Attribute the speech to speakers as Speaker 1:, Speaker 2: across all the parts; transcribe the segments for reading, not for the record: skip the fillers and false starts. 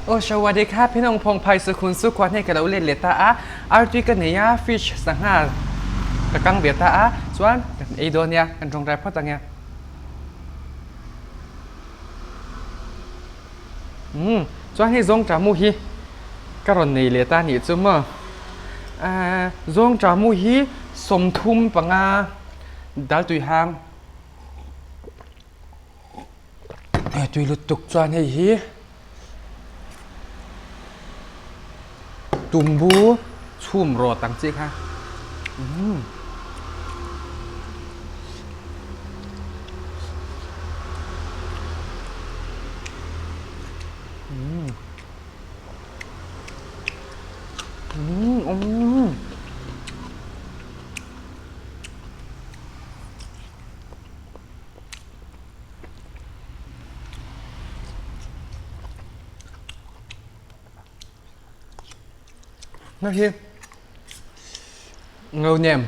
Speaker 1: Aw Sawadee kha Phinawng Phawng Phai Sukhun Sukhua hne ka lo let leh ta a, artui ka nei a, fish sangha ka kang ve ta a, chuan kan ei dawn nia, kan tawngtai phawt ang e. Umm chuan hei zawngṭah mu hi ka rawn nei leh ta anih chu maw ahh zawngṭah mu hi 35 dal tui hang tui lutuk chuan hei hi tumbu chhum rawt ang chi kha umm. Nó hi ngâu nem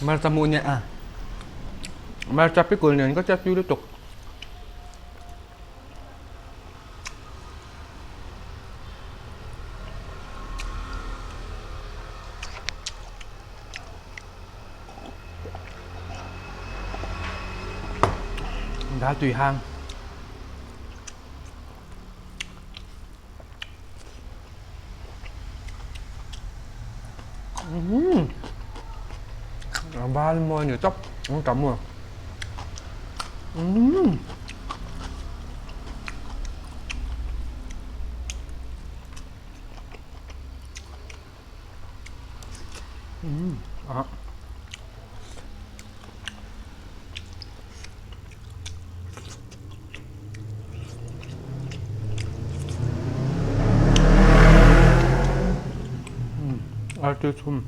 Speaker 1: hmarcha mu nia a hmarcha pickle nen ka chhiat tui lutuk. Dal tui hang. A bal mawi ni tawp ang tam maw. Artui chhum.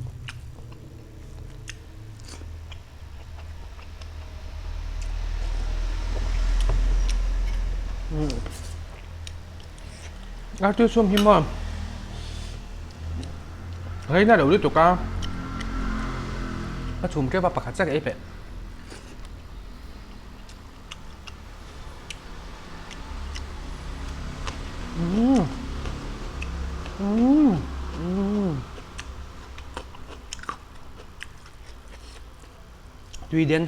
Speaker 1: Artui chhum hi maw Reina lo lutuk a ka chhum teuh a pakhat chiah ka ei peh. Tui den.